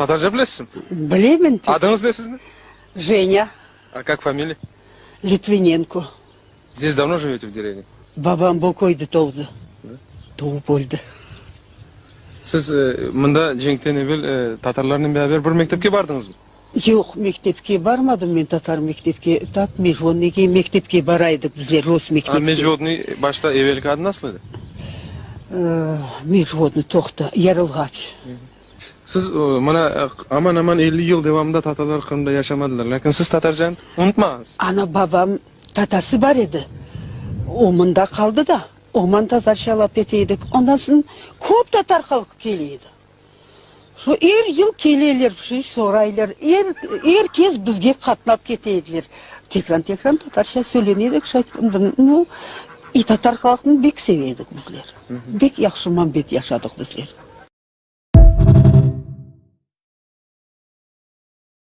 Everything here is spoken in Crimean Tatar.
Tatarca bilesizmi? Bilemen. Adıñız ne sizniñ? Jenya. A kak familiya? Litvinenko. Zdесь davno живете в деревне? Babam bu köyde doğdı. Doğıp öldi. Siz mında cenkten evel tatarlarnen beraber bir mektepke bardıñızmı? Yoq, mektepke barmadım men tatar mektepke. Tap Mejvodnıyge mektepke bara edik bizler, rus mektepke. A Mejvodnıy başta evelki adı nasıl edi? Mejvodnıy, toqta, Yarılğaç. Siz, mına, aman-aman 50 yıl devamında tatarlar Qırımda yaşamadılar, lâkin siz tatarcanı unutmağıñız. Ana, babam, tatası bar edi, o mında qaldı da, oman tatarca laf ete edik. Ondan soñ köp tatar halqı kele edi. Şu er yıl keleler, bir şey soraylar, er, er kes bizge qatnap kete ediler. Tekran-tekran tatarca söylene edik, şay, nu, i tatar halqını bek seve edik bizler. Bek yahşı mambet yaşadıq bizler.